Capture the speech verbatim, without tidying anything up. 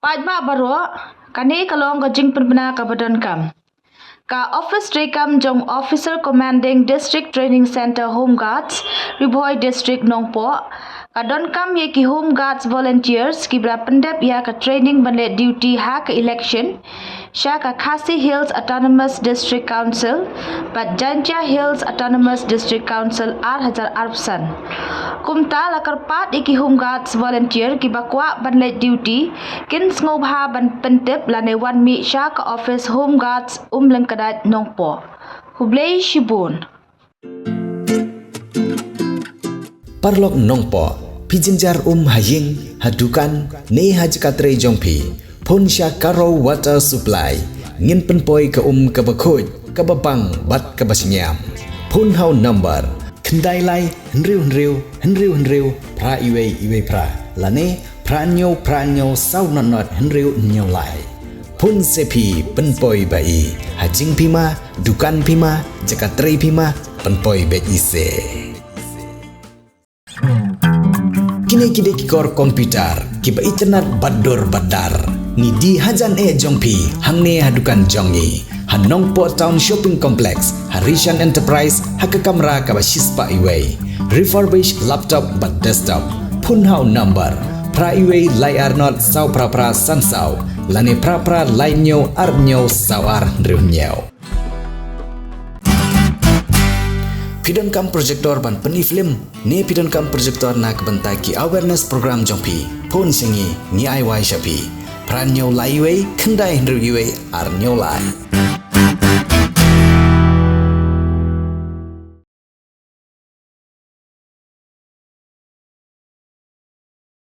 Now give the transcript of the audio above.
Paidbah baroh, kane ka long ka jingpynbna kaba donkam. Ka office treikam jong Officer Commanding District Training Centre Home Guards, Ri Bhoi District, Nongpoh, ka donkam ïa ki Home Guards volunteers kiba la pyndep ïa ka training ban leh duty ha ka election sha ka Khasi Hills Autonomous District Council bad Jaintia Hills Autonomous District Council ar hajar arphew san. Kumta la kyrpad ïa ki Home Guards volunteer kiba kwah ban leh duty kin sngewbha ban pyntip lane wan mih sha ka office Home Guards Umlyngkdait, Nongpoh. Khublei shibun. Paralok Nongpoh, phi jynjar um ha ïing, ha dukan, ne ha jaka trei jong phi, phone sha Karo Water Supply. Ngin pynpoi ka um kaba khuid, kaba bang bad kaba shngiam. Phone ha u number khyndai lai hynriew hynriew hynriew hynriew phra iwei iwei phra lane phra hynñiew phra hynñiew saw nod nod hynriew hynñiew lai. Phone se phi, pynpoi ba i. Ha jingphi ma, dukan phi ma, jaka trei phi ma, pynpoi beit i se. Kine ki dei ki kor computer kiba itynnad bad dur bad dar. Ngi die hajan eh jong phi hangne ha dukan jong ngi ha Nongpoh Town Shopping Complex, ha Rishan Enterprise, ha ka kamra kaba shispah iwei. Refurbish laptop bad desktop. Phone ha u number phra iwei lai ar nod saw phra phra san saw lane phra phra lai hynñiew ar hynñiew saw ar hynriew hynñiew. Phi donkam projector ban pyni film ne phi donkam projector na ka bynta ki awareness program jong phi, phone sha ngi, ngi ai wai sha phi. Phra hynñiew lai iwei khyndai hynriew iwei ar hynñiew lai.